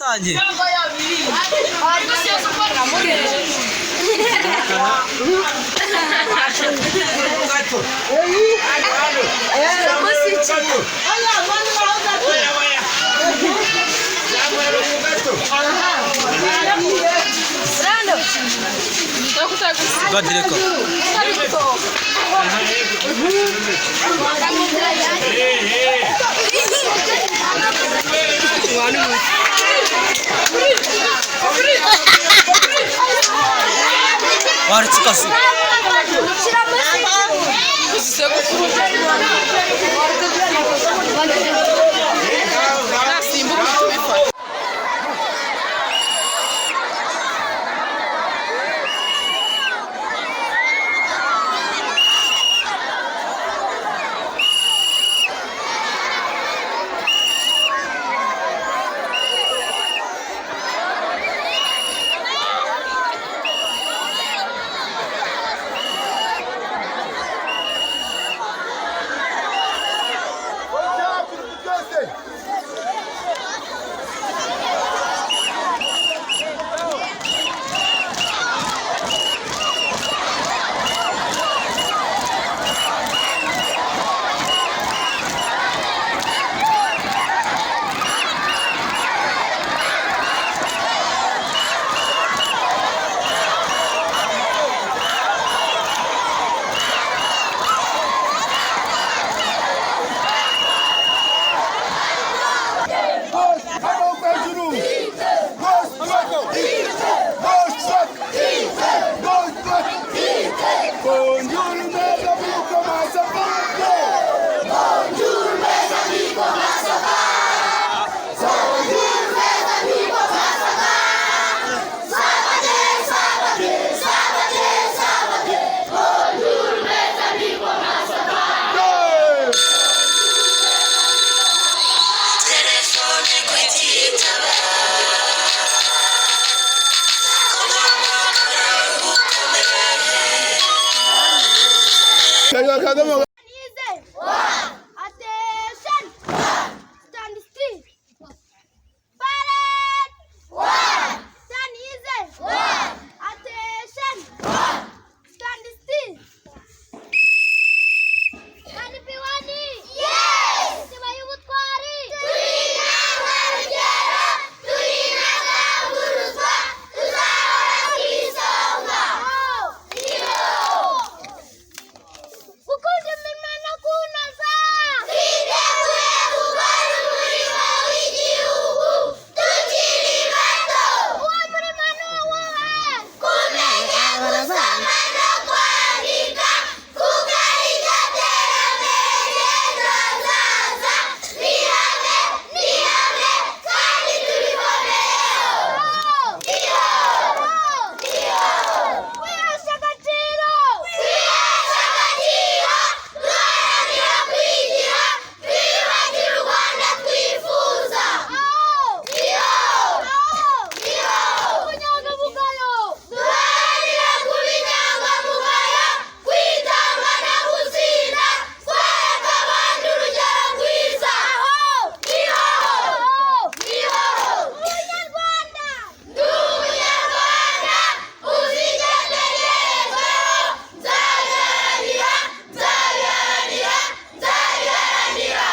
Tangiye. Gadireka. Var çıkasın. Attention! Stand still. Parade! Stand easy. Attention! Stand still. Kanipiwani! Yes! Sibayubutwari! Turi intangarugero, turi intanganguruzwa, tuzahora ku isonga! Gukunda imirimo no kuwunoza! Twiteguye gukora umurimo w'igihugu tukiri bato! Uwo murimo ni uwuhe? Kumenya gusoma no kwandika kuko ariryo terambere ry'ejo hazaza! Ni hamwe, ni hamwe kandi tubikomeyeho! Kwihesha agaciro! Kwihesha agaciro! Duharanira kwigira, twiyubakira u Rwanda twifuza! Ubunyangamugayo! Duharanira kuba inyangamugayo, kwitanga no gutsinda, twereka abandi urugero rwiza! Umunyarwanda! Ndi umunyarwanda uzi icyo ntegerezwaho, nzabiharanira, nzabiharanira, nzabiharanira!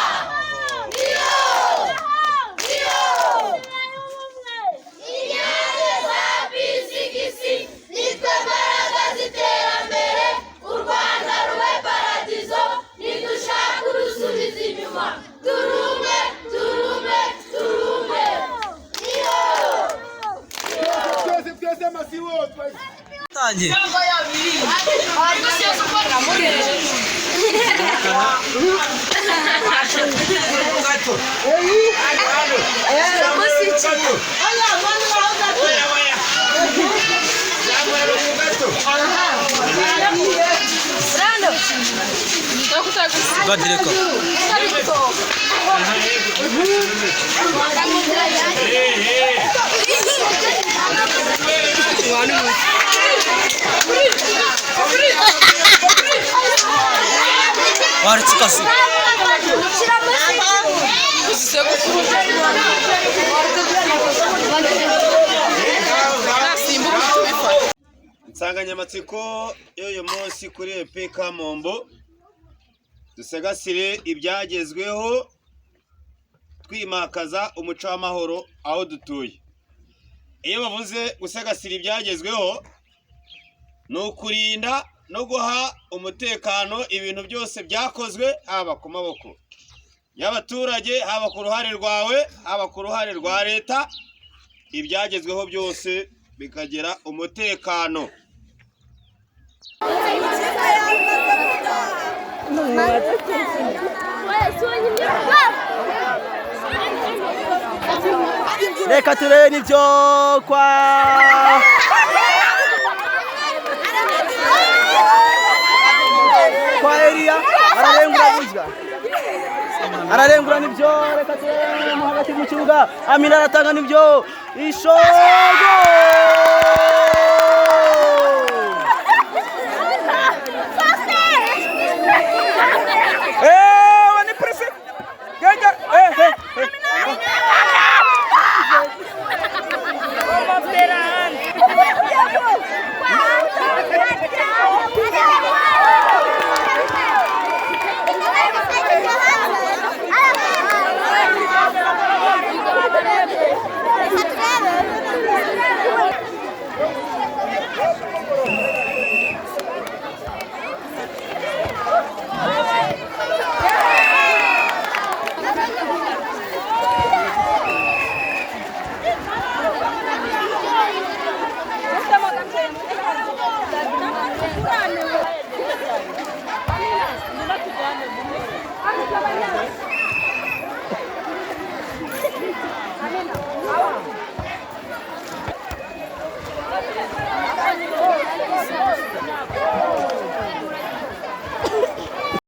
Inyange za bisigisi nitwe mbaraga z'iterambere, u Rwanda rube paradizo, ntidushaka urusubiza inyuma. Turi umwe, turi umwe, turi umwe. Twese twese amasibo twese. Tangiye. Gadireka. Var çıkasın. Insanganyamatsiko y'uyu munsi kuri EP Kamombo: dusegasire ibyagezweho, twimakaza umuco w'amahoro aho dutuye. Iyo bavuze gusegasira ibyagezweho, ni ukurinda no guha umutekano ibintu byose byakozwe, haba ku maboko y'abaturage, haba ku ruhare rwawe, haba ku ruhare rwa leta, ibyagezweho byose bikagira umutekano. Reka turebe n'ibyo kwa Eliya. Ararengura burya, ararengura nibyo. Reka turebe mo hagati mu kibuga, Amina aratanga nibyo, ishogo. Eee, ni presi. Gel gel. Eh, eh, eh.